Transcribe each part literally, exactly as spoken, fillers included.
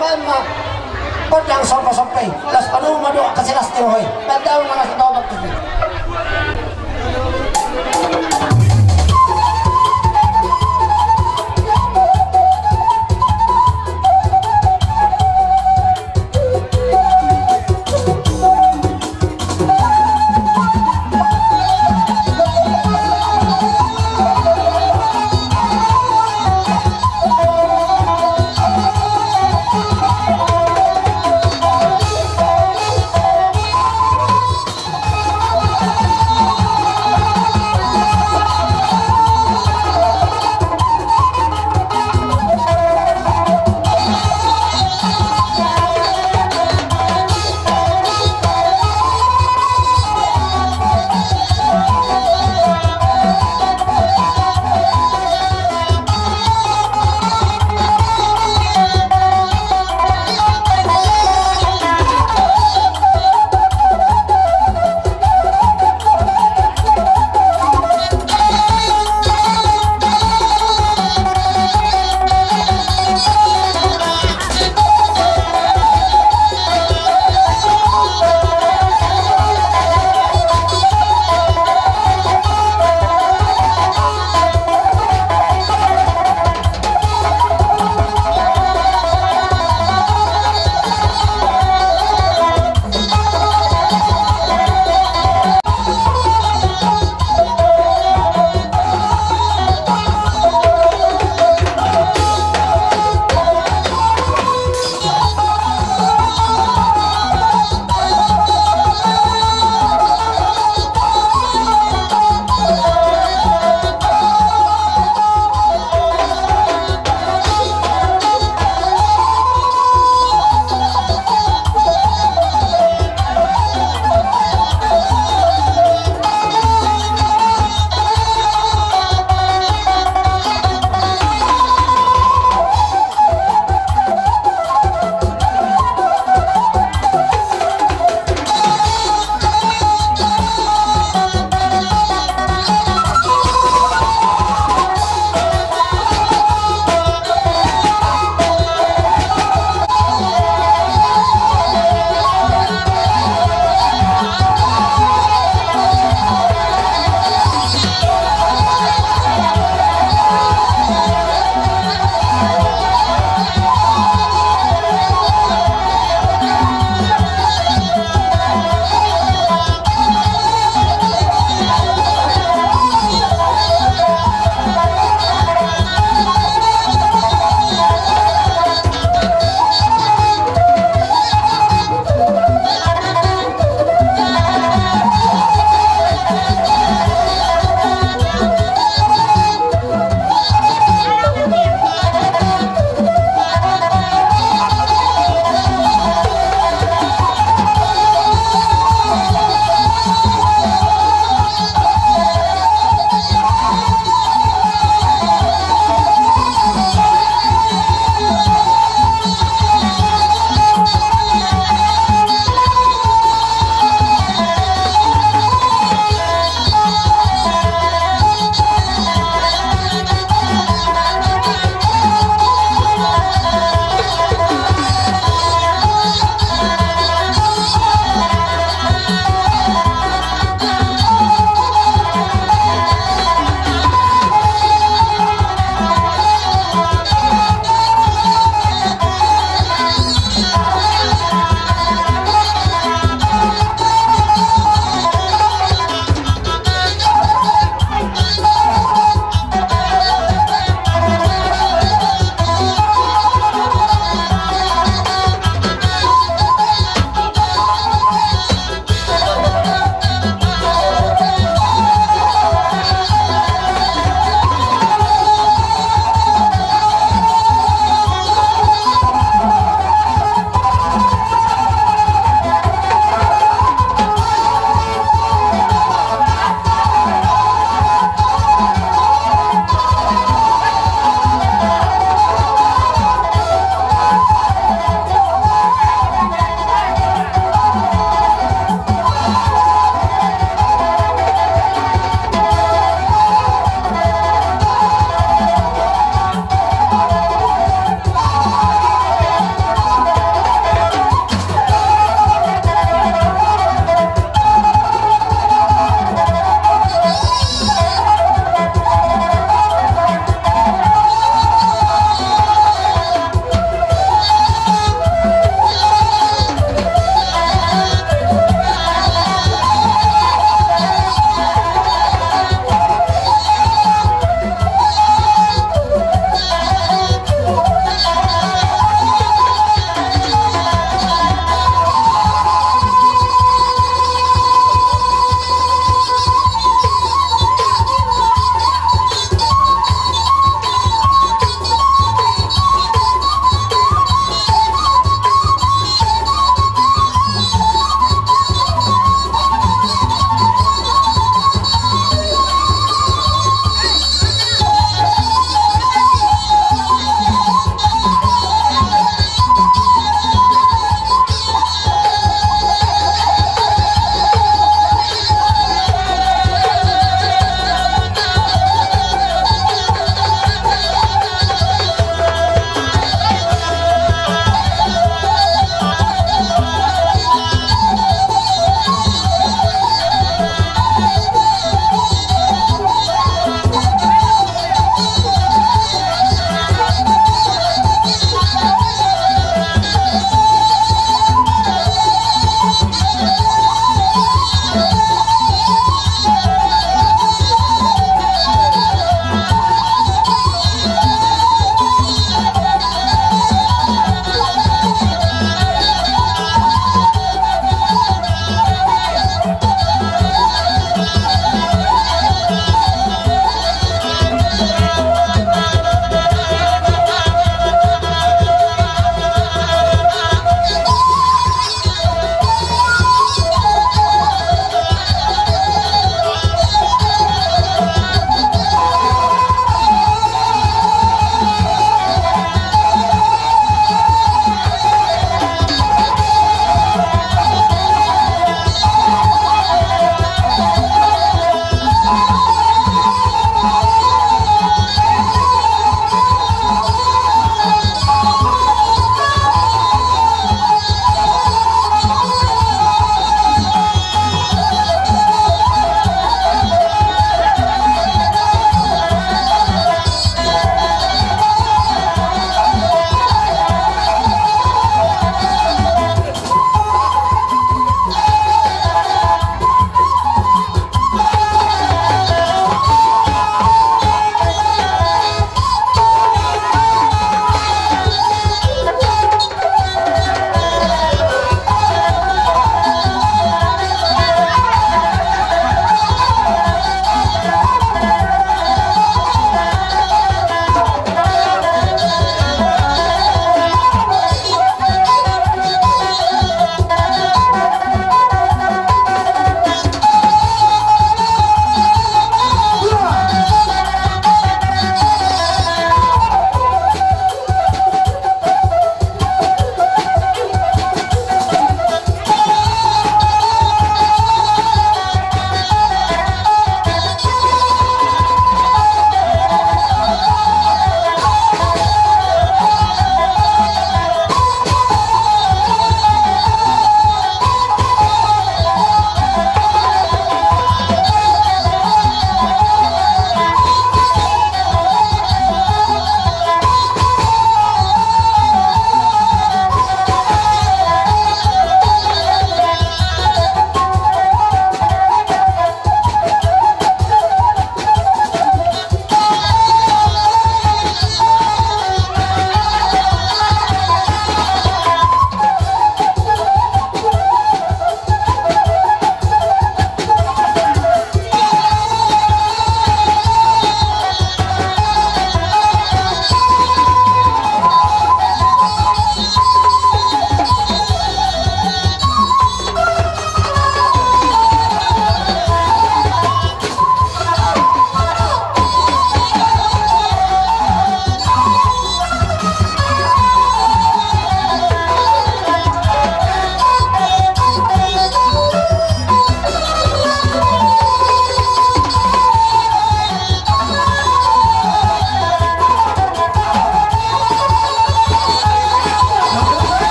Baen ma gondang somba-somba i, laos padomu ma dohot na las ni roha i. Baen damang na las ni roha i.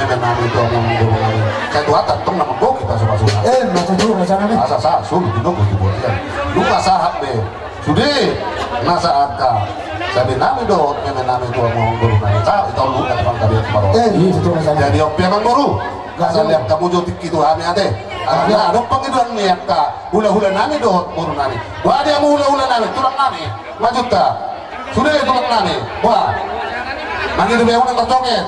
Nami tu amang boru nami. Sai tu atas tong nama boki pasu-pasu. Eh, masa tu, masa nami. Asa sa, sulu tu dogo tu botian. Nunga sahat be. Sude, nasa angka. Sabe nami dohot, neme nami tu amang boru nami. Sa, ita ulu, ita bang tabiat baru. Eh, iya, betul, masa nami. Jadi, opi amang boru. Asa lihat kamu jo tingki tu hami ate. Ada, ada pangiduan ni angka. Hula-hula nami dohot, boru nami. Wah, dia mau hula-hula nami, tulang nami. Maju ta. Sude tulang nami. Wah. Mangido be unang marjoget.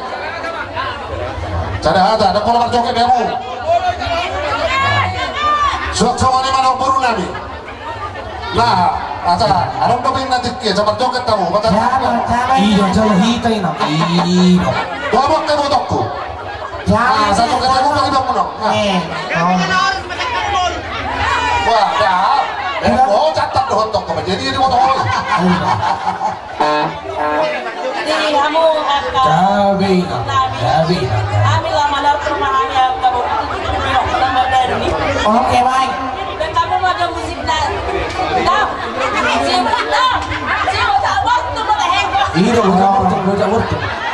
Sada hata, ndang pola marjoget be hamu. Suang songon i ma dohot boru nami. Nah, asa, adong dope na tingki, asa marjoget hamu, baca. Iya, jala hita ina. Iya. Gabok ke botokku. Ah, satu kata gua bagi bangun dong. Ah. Eh, oh. Wah, dah. Eh, oh, catat dohot toko. Jadi, jadi motor. Di hamu angka. Gabe, gabe. Kami lah manar perumahannya, kamu. Oke, baik. Dan kamu mau ada musik, dan. Dam. Musik, dam. Musik, tak buat tuh, mana hebat. Iya, udah, udah, udah.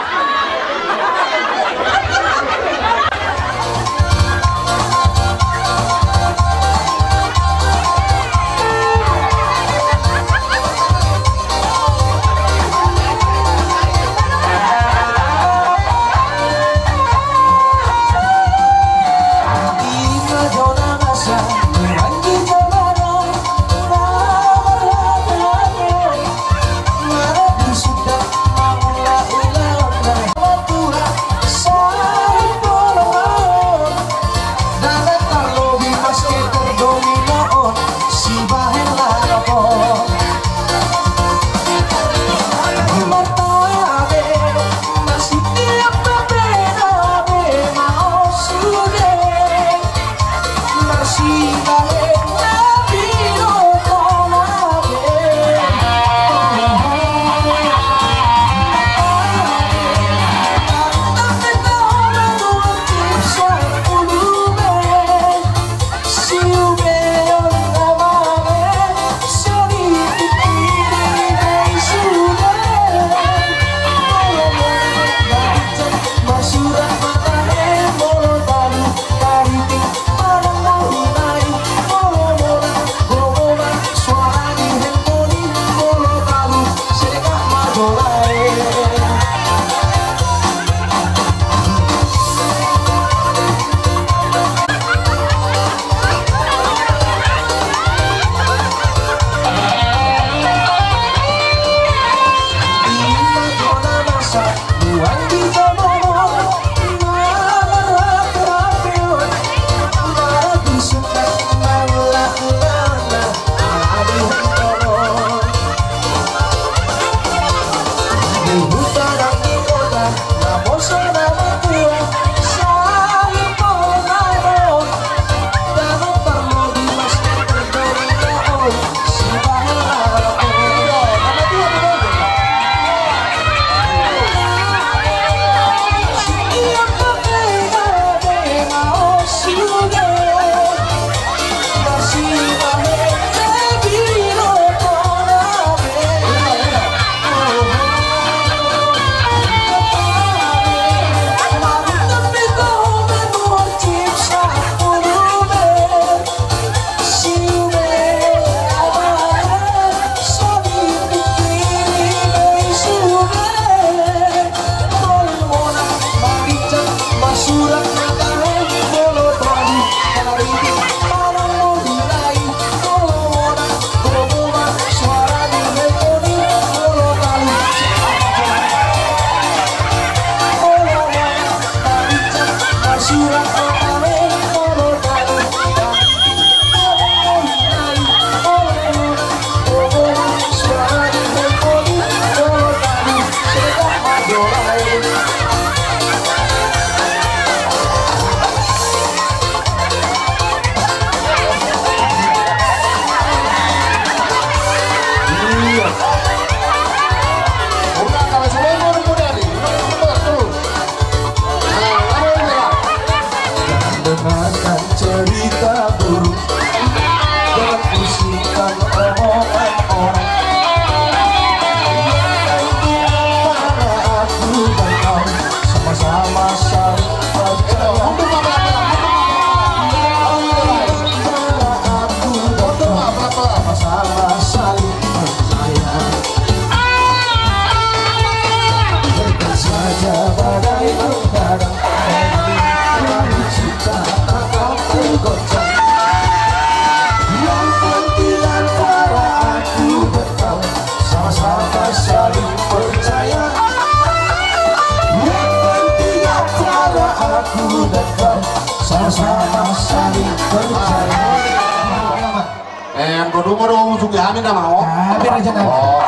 Eh, anggo dung do, usugi hami nama, oh. Ah, biar aja nama. Oh.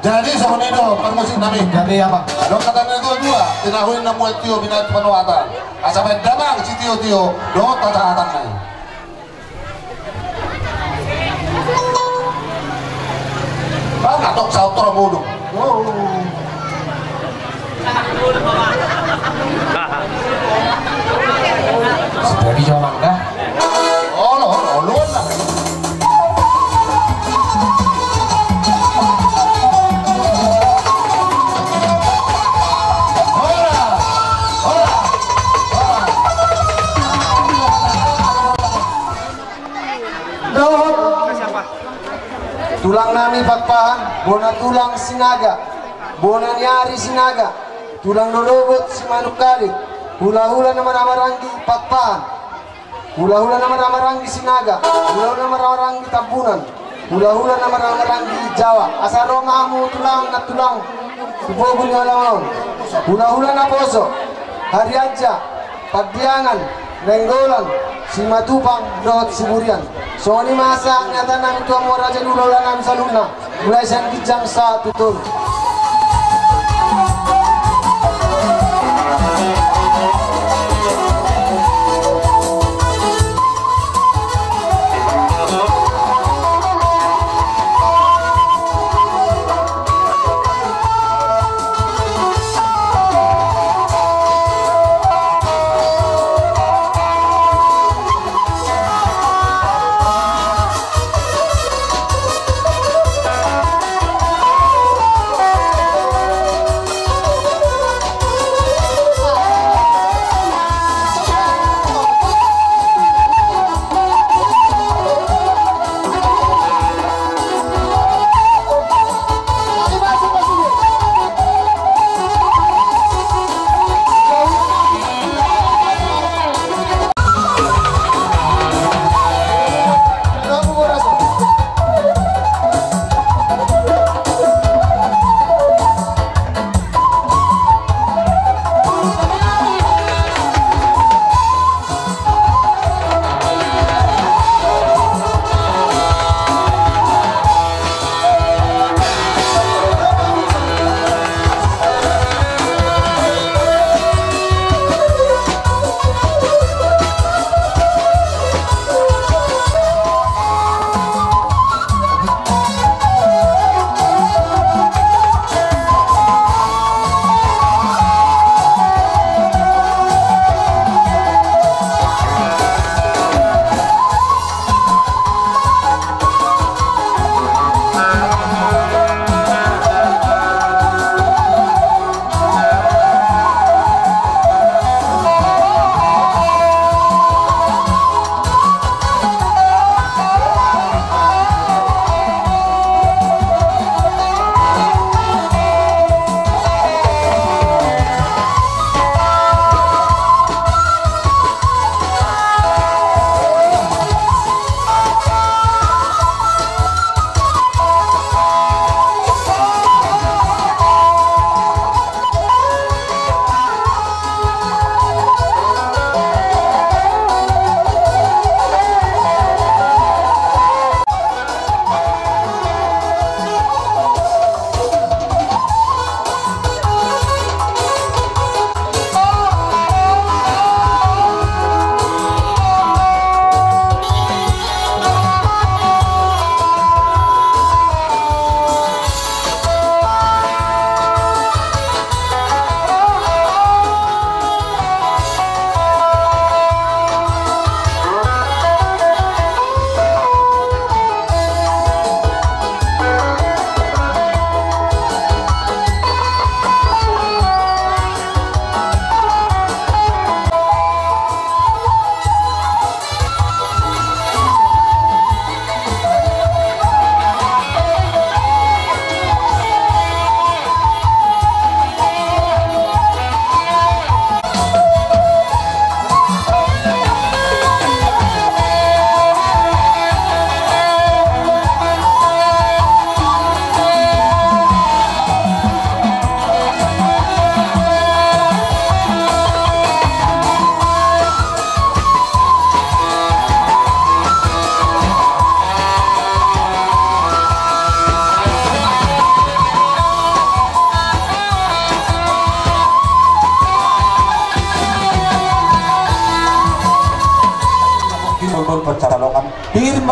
Jadi songon i do parmusik nami. Jadi apa? Adong hata ni na tua-tua, tinahu i na muat tio, binahen panuatan. Asa baen damang sitio-tio dohot hasahatan na i. Bang, atok saut ro bodo. Oh. Jadi jalan dah. Olo, olo, olo, olo. Hola, hola, hola. Dohot tulang nami Pakpahan, bona tulang Sinaga, bona ni ari Sinaga, tulang lolobot simanungkalit, hulahula na marhahamaranggi Pakpahan, hulahula na marhahamaranggi Sinaga, hulahula na marhahamaranggi Tambunan, hulahula na marhahamaranggi Jawa. Asa ro ma hamu tulang na tulang tu pogu ni holong on, hulahula naposo, Harianja, Pandiangan, Nainggolan, Simatupang dohot Siburian. Songon i ma asa niataan nami tu hamu raja ni hulahula nami saluhutna, mulai sian ginjang sahat tu toru.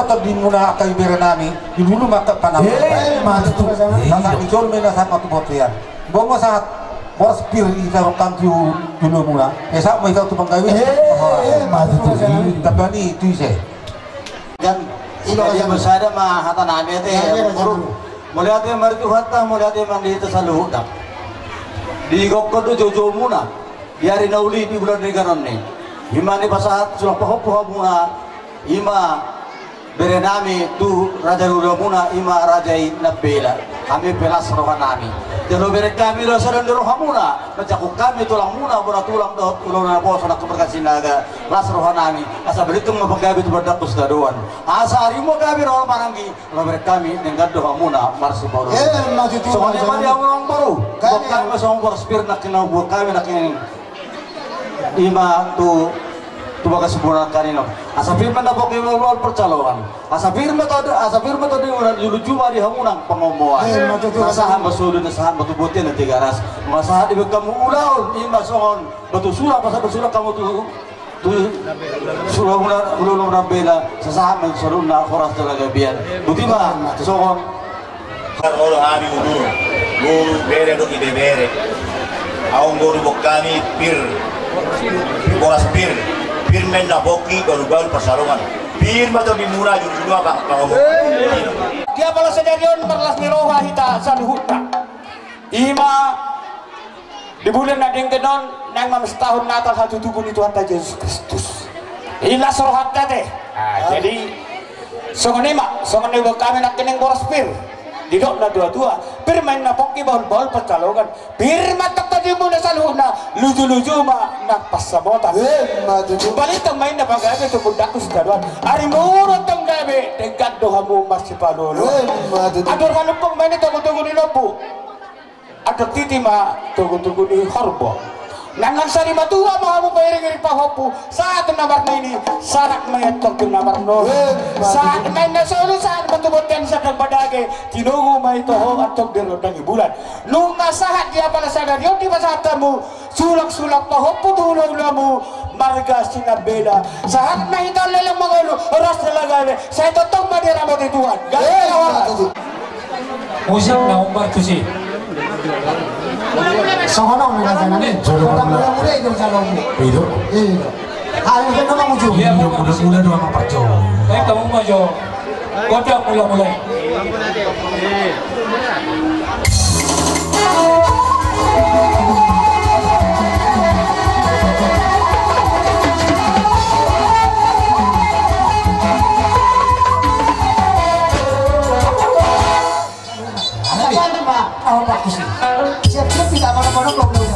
Tondimuna angka ibebere nami, di hulu ma angka panambang. Eh, maju tu. Sahat ni jolma na sahat ma tu bontean. Boha ma sahat boras pir i tarongkang tu jolomuna. Eh, sahat ma hita tu panggabean. Eh, maju tu. Tapi ni tu ise. Kan, ina dia masada ma hata nami ate. Mauliate ma di Tuhanta, mauliate ma di hita saluhutna. Di gokkon do joujou muna. Di ari na uli di bulan riganon ni. Ima ni pasahat sulang pahompu hamuna. Ima bere nami tu raja ni ulaonmuna, ima raja i Nambela. Hami pe las roha nami. Jalo bere kami do sada ni rohamuna. Manjangkon hami tulangmuna, bona tulang dohot ulaon na poso na keberkasinaga. Las roha nami. Asa balitung ma panggabe tu pandangku sitadoan. Asa arimu gabe roha maranggi. Laho bere kami denggan do hamuna marsipaoloan. Eh, maju tu. Songon i ma di hamu amangboru. Kami. Buat kami songon boras pir nangkin, buat kami nangkin. Ima tu, tu bagas bona nangkin. Asa pir ma na pongki bahulbahul pansalongan. Asa pir ma tondimuna, asa pir ma tondimuna, luju-luju ma di hamu nang pangomoan. Eh, maju tu. Na sahat ma solu, na sahat ma tu bontean na Tigaras. Ima sahat dibahen hamu ulaon, ima songon batu sulap, pasahat batu sulap hamu tu tu ulaonmuna, ulaonmuna Nambela, sasahat ma tu saluhutna horas jala gabean. Boti ma songon. Parmolo hami udur, boru, bere dohot ibebere. Ahu boru, buat hami pir, boras pir, pir ma na pongki bahulbahul pansalongan. Pir ma tondimuna, jujur ma pangomoan. Di apala sadari on marlas ni roha hita saluhutna. Ima di bulan na denggan on naeng mamestahon Natal hatutubu ni Tuhanta Jesus Kristus. I las rohanta ate. Ah, jadi songon i ma, songon na dibahen hami nangkining boras pir. Didok na tua-tua, pir ma inna pongki bahulbahul pansalongan. Pir ma tondimuna saluhutna, luju-luju ma nang pansamotan. Eh, maju tu. Balitung ma inna panggabe tu pandangku sitadoan. Arimu do tong gabe, denggan do hamu marsipaoloan. Eh, maju tu. Andor halumpang ma inna togu-togu ni lombu. Andor titi ma togu-togu ni horbo. Nang sari matua ma hamu pairing-iring pahompu, sahat na marnini, sahat ma i antong tu na marnono. Eh, sahat ma i na solu, sahat ma tu bontean sandang badage, tinogu ma i toho antong di rondang ni bulan. Nunga sahat di apala sadari on dipasahat hamu, sulang-sulang pahompu tu hula-hulamu, marga Sinambela. Sahat ma hita lelang mangolu, horas jala gabe, sai tongtong ma diramoti Tuhan. Gabe. Eh, horas. Musik na umbar tusi. Songon on na jana ni. Jolo. Mula-mula i do jalo. Ido. Ido. Ayo, kan nama muncul. Iya, mula-mula do ama parjo. Eh, kamu maju. Kota mula-mula. Siap-siap tidak mana-mana kau belum.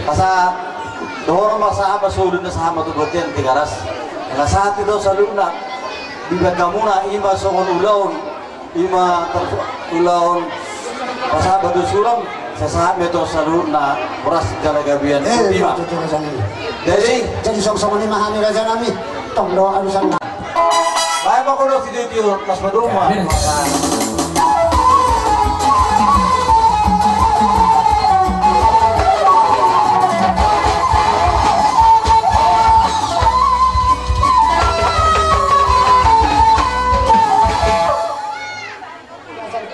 Asa dohonon ma sahat ma tu bontean Tigaras. Asa sahat ma tu saluhutna. Di bagaimana ima songon ulaon, ima ulaon pasahat batu sulam, sahat ma tu saluhutna, horas jala gabe. Eh, ima. Jadi, jadi songon i ma hami raja nami. Tong do alusan. Baik, Pak Kodo, video itu, Mas Badung, Pak.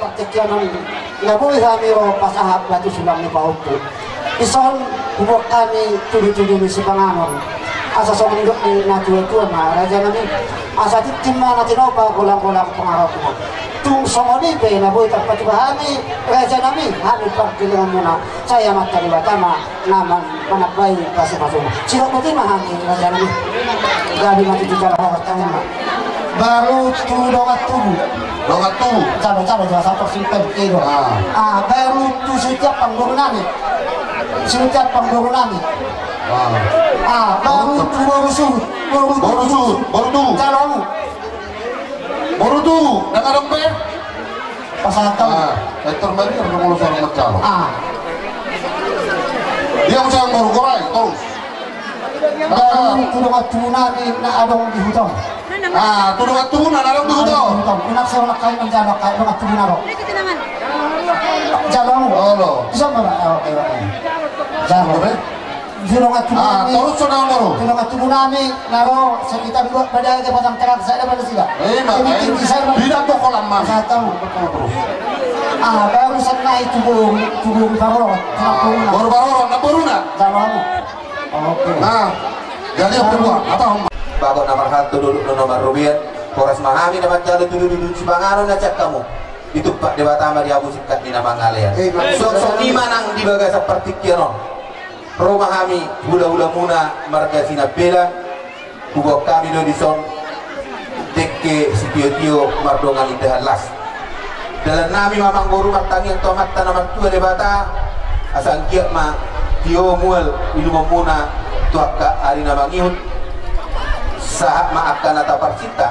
Partingkian on, na boi hami ro pasahat batu sulam ni pahompu. Dison huboan hami tudu-tudu ni sipanganon. Asa songon nidok ni na tua-tua ma raja nami. Asa tintin ma na tinopa, golang-golang pangarahutna. Tung songon i pe na boi tarpatupa hami raja nami, hami pargellengan muna. Sai Amanta Debata ma na manambai pasu-pasuna. Sidok boti ma hami raja nami. Gabe ma tutu jala horas ma. Baru tu dongan tubu. Dongan tubu. Jalo, jalo, jalo, sapa simpel, eh, do. Ah. Ah, baru tu sitiap pangboru nami. Sitiap pangboru nami. Ah. Ah, baru tu boru suhut. Boru suhut, boru tubu. Jalo. Boru tubu, dang adong pe. Pasahat au. Ah, Hector Maria, dang molo sarung macalo. Ah. Dia usah boru gorai, terus. Baru tu dongan tubu nami na adong di huta on. Ah, tu dongan tubu na adong di huta on. Di huta on. Inak seorang kai manjalo kai dongan tubu na ro. Jalo. Olo. Bisa mana? Ah, oke, oke. Jalo. Oke. Di dongan tubu nami. Ah, torus so na ro. Di dongan tubu nami na ro sekitar dua pada aja pasang terang saya pada sida. Eh, mak, eh, tidak tu kolam, Mas. Satu. Ah, baru sana itu boru, itu boru Baroro. Ah, boru Baroro, na boruna. Jalo. Oke. Nah, jadi yang kedua, apa, Om? Bagot na marhalto, dolok na marrobean, horas ma hami na manjalo tudu-tudu sipanganon na sian hamu. Ditumpak Debata ma di hamu singkat ni na mangalean. Eh, mak. Songon i ma nang di bagasan partingkian on. Ro ma hami hula-hulamuna marga Sinambela, huboan hami do dison dengke sitio-tio mardongan indahan las. Dalan nami ma amangboru martangiang tu Amanta na martua Debata, asa anggiat ma tio mual inumonmuna tu angka ari na mangihut, sahat ma angka na taparsinta.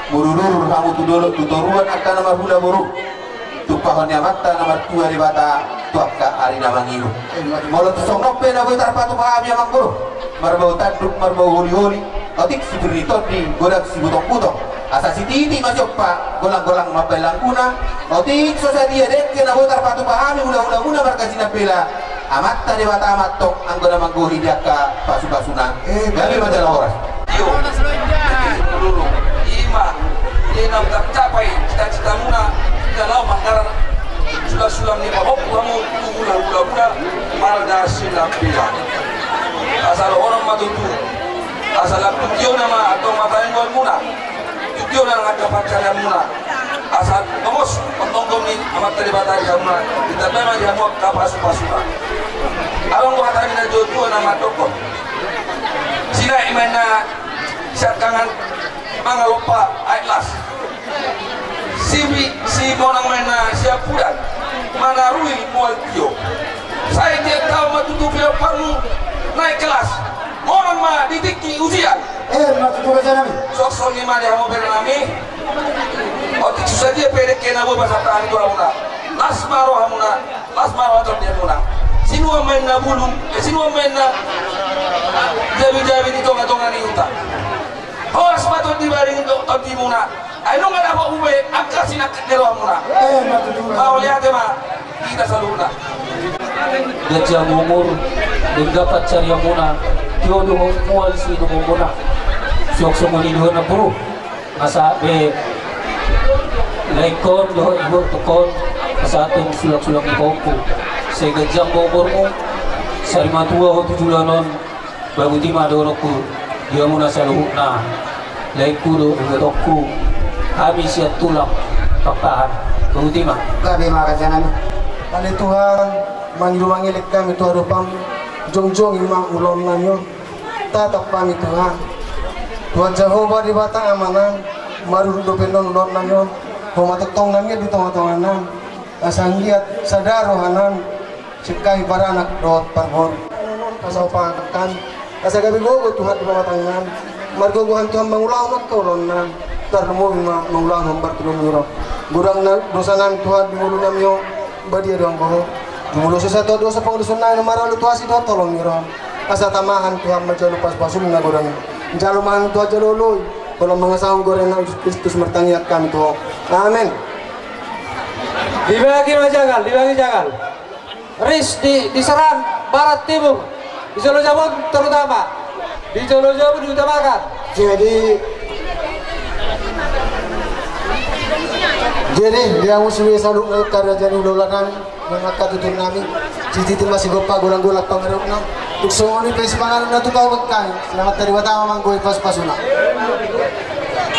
Murururur hamu tu dolok tu toruan angka na marhula boru. Tumpahon ni Amanta na martua Debata tu angka ari na mangihut. Molo tung songon on pe na boi tarpatupa hami amangboru, marbau tanduk marbau holi-holi, otik sipir ni tondi godang sibutong-butong. Asa sititi ma jompa, golang-golang ma paillangguna. Otik so sadia dengke na boi tarpatupa hami hula-hulamuna marga Sinambela. Amanta Debata ma antong anggo na manggohi di angka pasu-pasuna. Eh, gabe ma jala horas. Io. Jadi, dulu, ima, di na tercapai cita-citamuna, di na laho manggarar sulam-sulam ni pahompu hamu, tu hula-hulamuna marga Sinambela. Asa dohonon ma tutu. Asa lam tu tiona ma antong mata ni buanmuna. Tutu na angka pancarianmuna. Asa tongos, ontong gom ni Amanta Debata di hamuna, ditambai ma di hamu angka pasu-pasuna. Adong do hata ni na jujur na mandokkon. Sinaek ma inna siangkangan mangalompa aek las. Si, si monang ma inna siampudan manarui mual tio. Sai tiap taon ma tutu pinomparmu naek kelas. Monang ma di tingki ujian. Eh, ma tutu raja nami. Songon i ma di hamu bere nami. Otik so sadia pe dengke na boi pasahat hami tu hamuna. Las ma rohamuna, las ma roha tondimuna. Sinuan ma inna bulung, eh, sinuan ma inna jabi-jabi di tonga-tonga ni huta. Horas ma tondi baring do tondimuna. Ai nunga dapot hube angka sinangkap ni rohamuna. Eh, ma tutu. Mauliate ma hita saluhutna. Ganjang umur, denggan pancarianmuna, tio do mual si inumonmuna. Suang songon i do na buru. Asa be laengkon dohot ibotokkon, asa tung sulang-sulang ni pahompu. Sai ganjang ma umurmu, sai matua ho tu joloan on. Ba boti ma dohononku di hamuna saluhutna, laengku dohot ibotongku, hami sian tulang Pakpahan. Ba boti ma. Gabe ma raja nami. Ale Tuhan, mangido mangelek hami tu adopanmu, jongjongi ma ulaon nami on. Tatap hami Tuhan. Tuhan Jahowa Debata Amanami, marurut dope non ulaon nami on. Ho ma tongtong nami di tonga-tonga nami. Asa anggiat sada rohanan, singkahi paranak dohot parboru. Asa hupangangkat hami, asa gabe gogo Tuhan di pamatangan. Margogohan Tuhan mangulahon angka ulaonnami. Tarlumobi ma mangulahon hombar tu lomo ni roha. Godang na dosanami Tuhan di ngolunami on, badia do anggo Ho. Jumolo so sahat Tuhan dosa pangudusan nami na maralo tu asi dohot holong ni roha. Asa tamahan Tuhan manjalo pasu-pasum na godang i. Jalo ma hami Tuhan jalo oloi. Holan mangasahon goarna Jesus Kristus martangiang hami tu Ho. Amen. Dibagi ma jagal, dibagi jagal. Ris di, diserang barat timur. Di jolo jabu terutama. Di jolo jabu diutamakan. Jadi, jadi dia musuh salu karajaan ulolanami. Mangangkat tutur nami, sititi ma sigompa, golang-golang pangarahutna. Tung songon i pe sipanganon na tupa hubakkai, selamat tadi watama manggoi pasu-pasuna.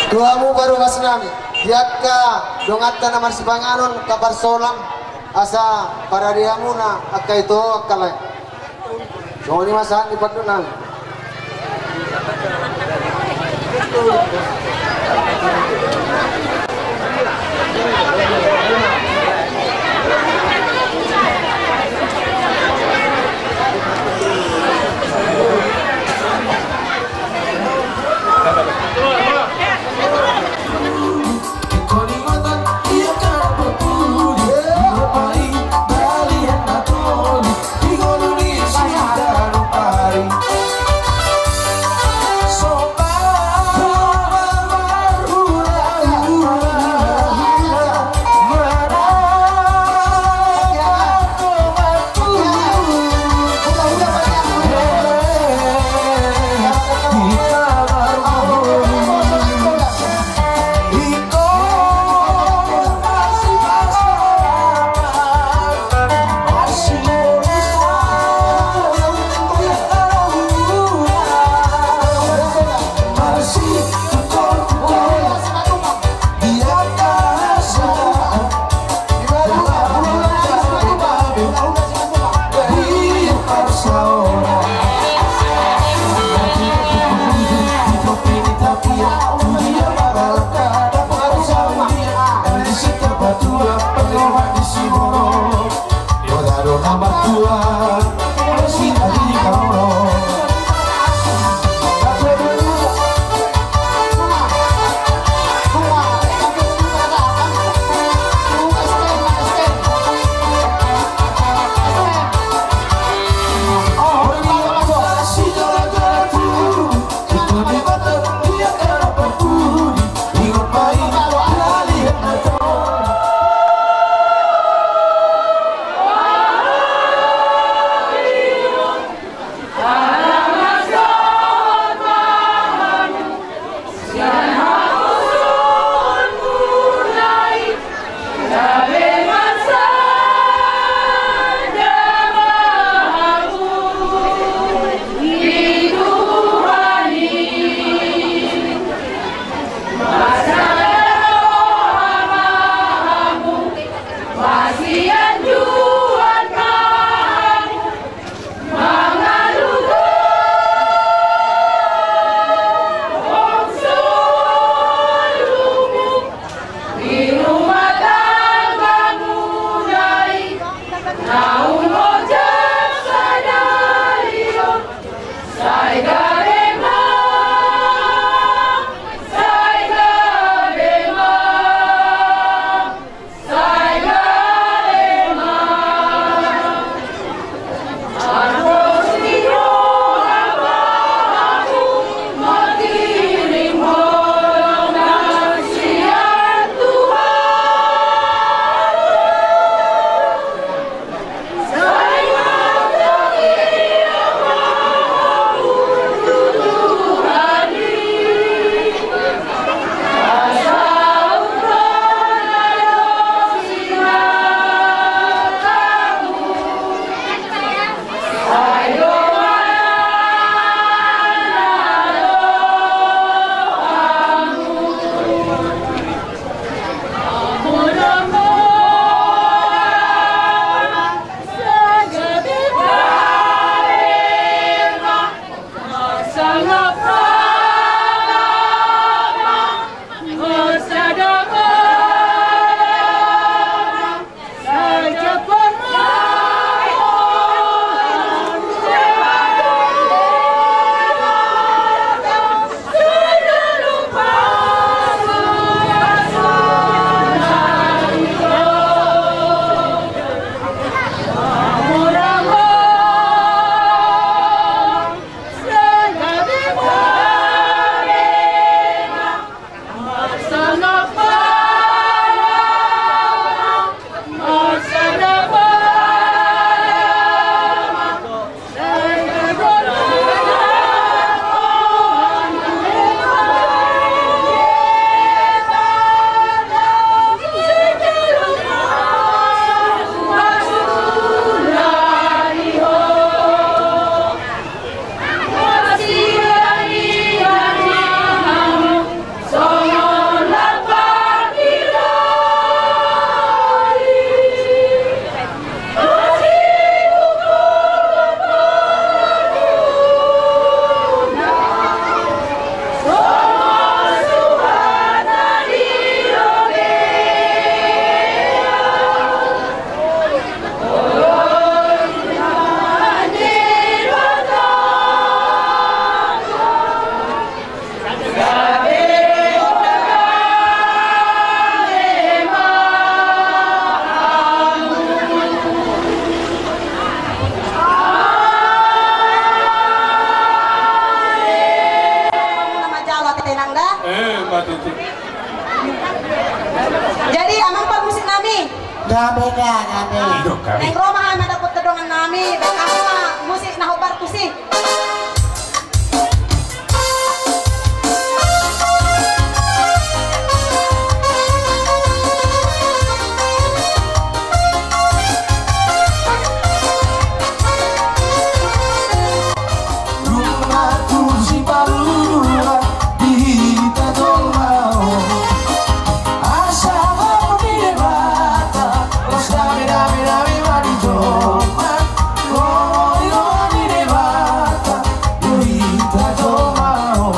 Tu hamu parugas nami, di angka donganta na marsipanganon, angka parsolang, asa parade hamuna, angka ito, angka lae. Songon i ma sahat ni pandohan nami. Gabe da, gabe. Didok gabe. Naeng ro ma hami mandapothon dongan nami, bahen ma musik na hombar tusi. Rumah kursi paruruan di hita jolma on. Asa mangolu di Debata, los dame, dame, dame ma di jolma. Lomo ni roha ni Debata, di hita jolma on.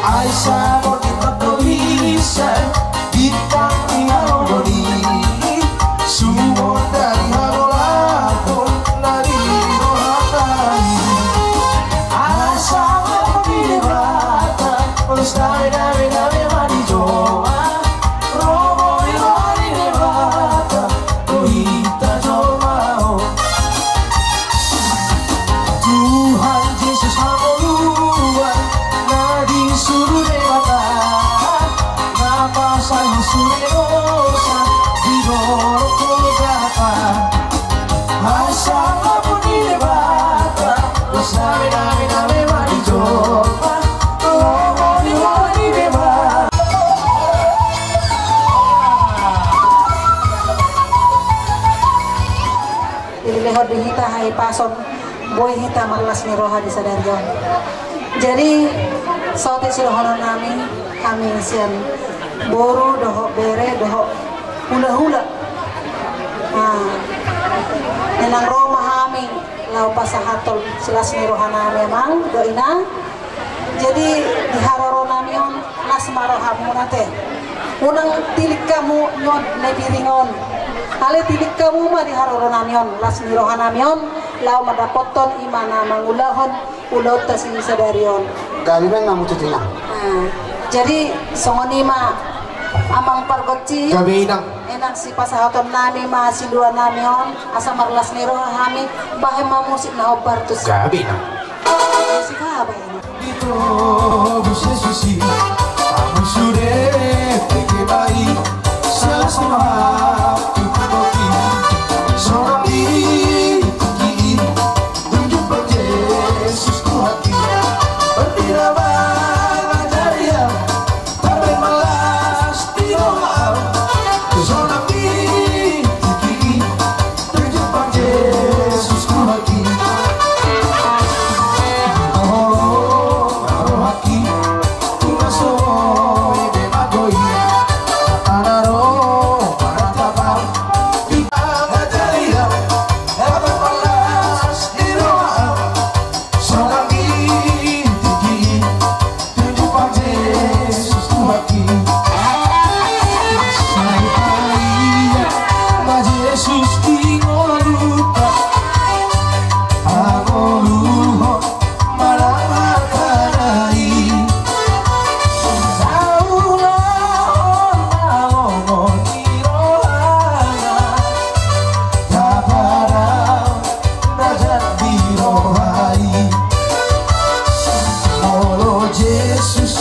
Ai sabot di tondong i, bintang di halongon i, sumondari haholomon na di rohanta i. Asa mangolu di Debata, los dame, dame, dame ma di jolma. Lomo ni roha ni Debata, di hita jolma on. Tuhan Jesus hangoluan na disuru Debata, na pasahat sude dosa di dolok Golgata. Asa mangolu di Debata, los dame, dame, dame ma di jolma. Lomo ni roha ni Debata. Dilehon di hita hahipason, boi hita marlas ni roha di sadari on. Jadi, saotik sidohonon nami, hami sian boru dohot bere dohot hulahula. Nah, naeng ro ma hami laho pasahathon silas ni roha nami, amang dohot inang. Jadi, di haroro nami on, las ma rohamuna ate. Unang tilik hamu nion na piring on. Alai tilik hamu ma di haroro nami on, las ni roha nami on, laho mandapothon i ma na mangulahon ulaonta sisadari on. Gabe ma, inang, hamu tutu, inang. Nah, jadi songon i ma, amang pargonsi. Gabe, inang. Inang, sipasahaton nami ma silua nami on, asa marlas ni roha hami, bahen ma musik na hombar tusi. Gabe, inang. Musik aha bahen? Ditobus Jesus i, hamu sude, bege ma i, salah satu hak tu hati. Sonang di tingki i, tunjukkan Jesus Tuhan i. Berpira bang ajaria, tapi malas di roha. Sonang di tingki i, tunjukkan Jesus Tuhan i. Olo, olo, haki, tu na so i be magoi. Tanaro, para tabang, di bang ajaria, tapi malas di roha. Sonang di tingki i, tunjukkan Jesus Tuhan i. Sai palia ma Jesus di ngolunta, hangoluhon ma na mangkatai. Saulahon na lomo ni rohana, tapadao na jat di roha i. Molo Jesus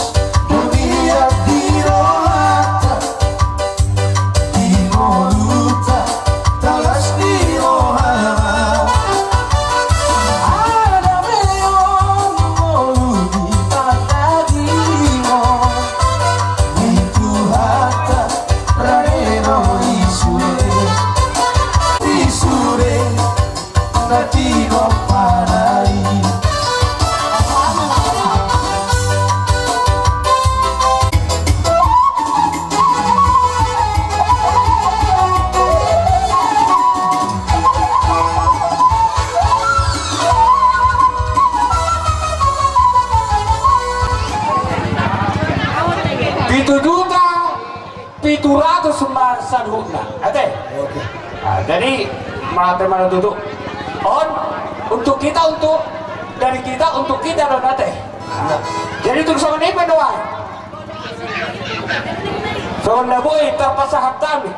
do mian di rohanta, di ngolunta, talas ni roha ma. Adong be on ngolu di pardagingon, di Tuhanta rade do i sude, i sude. Pitu juta pitu ratus ma saluhutna, ate? Oke. Nah, jadi, mate ma na tutu. On, untuk kita, untuk, dari kita, untuk kita do on, ate? Nah, jadi tung songon i pe do ai. Songon na boi tarpasahat hami.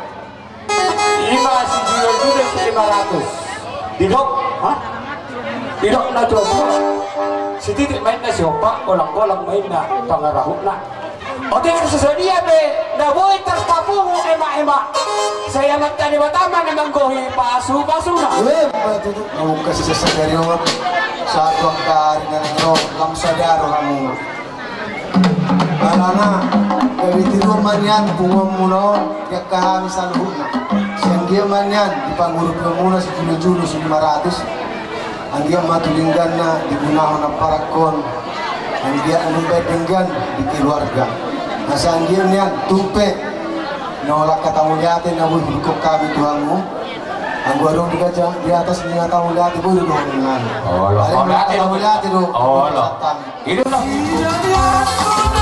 Ima sijolo juta silima ratus. Didok, ha? Didok na tuatua. Sititik ma inna siompa, golang-golang ma inna pangarahutna. Otik so sadia pe na boi tarpapungu emak-emak, sai Amanta Debata ma na manggohi pasu-pasuna. Emma tutu. Naung kasih sadari on satu angka ari na ro lam sadaro hamu. Alana gabe tiruon ma nian punguanmuna on di angka hami saluhutna. Sai anggiat ma nian di pangurupionmuna sijulu-julu silima ratus. Anggiat ma tu dengganna digunahon amparakkon. Anggiat ma umbahen denggan di keluarga. Asa anggiat nian tung pe na holan hata mauliate na boi hudok hami tu hamu. Anggo adong di gaja di atas ni hata mauliate boi do dohonon nami. Olo, mauliate do. Olo. Hudok hami. Hidup.